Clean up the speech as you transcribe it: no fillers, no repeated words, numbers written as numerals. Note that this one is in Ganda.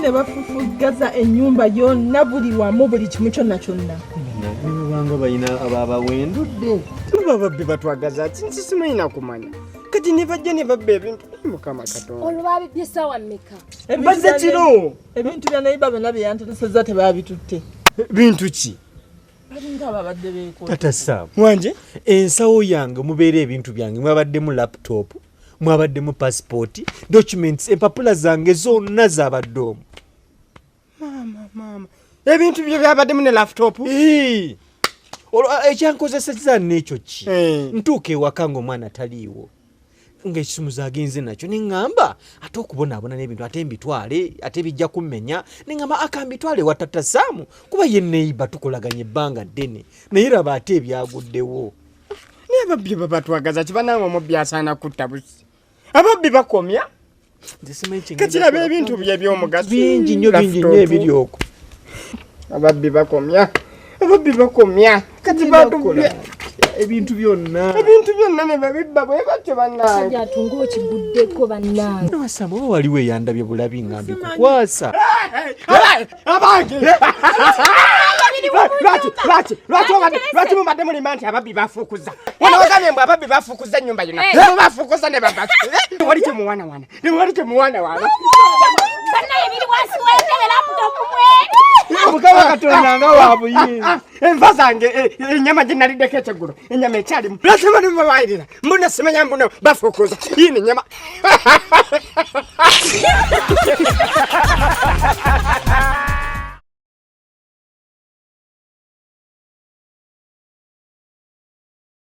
Ne bafufuggaza ennyumba yonna, buli wamu, buli kimu kyonna kyonna. Nebabanga balina ababawendudde. Bababbi batwagaza ki? Nsi simanyi nakumanya. Kati ne bajja ne babba ebintu. Mukama Katonda. Olwo babibbye essaawa mmeka? Bazze kiro. Ebintu bya nayiba byonna bye yanteresezza tebabitutte. Bintu ki? Balinga ababadde beekola. Tata Sam. Wanje? Ensawo yange mubeera ebintu byange, mwabaddemu laptop, mwabaddemu passport, documents, empapula zange zonna zabadde omwo. Maama, maama. Ebintu byo byabaddemu ne laptop? Olwo ekyankozesezza n'ekyo ki? Ntuuka ewaka ng'omwana taliiwo, ng'ekisumuzo agenze nakyo, ne ŋŋamba ate okubonaabona n'ebintu ate mbitwale, ate bijja kummenya, ne ŋŋamba aka mbitwale ewa Tata Sam kuba ye neighbor, tukolaganye ebbanga ddene, naye raba ate ebyaguddewo. Naye ababbi babatwagaza ki? Bannange, omubbi asaana kutta busi. Ababbi bakomya. Kati laba ebintu bye eby'omugaso. Bingi nnyo, bingi nnyo ebiri okwo. Ababbi bakomya. Ababbi bakomya. Kati batubye ebintu byonna. Ebintu byonna ne babibba bwe batyo bannange. Sajja atunga okiguddeko bannange. Noasamba oba waliwo eyandabye bulabi nga mbikukwasa. Abange! Lwaki, lwaki, lwaki obadde, lwaki mubadde mulima nti ababbi bafuukuza? Wano wagambye mbu ababbi bafuukuza ennyumba yonna. Ne bafuukuza ne baba. Tewali kyemuwaanawaana. Tewali kyemuwaanawaana. Bannaye, biri wansi w'entebe, laptop mweri. Mukama Katonda nga wa buyinza. Enva zange, ennyama gye naliddeko ekyeggulo, ennyama ekyalimu. Lwaki bano babayirira? Mbuno simanya mbuno bafuukuza. Yiino ennyama.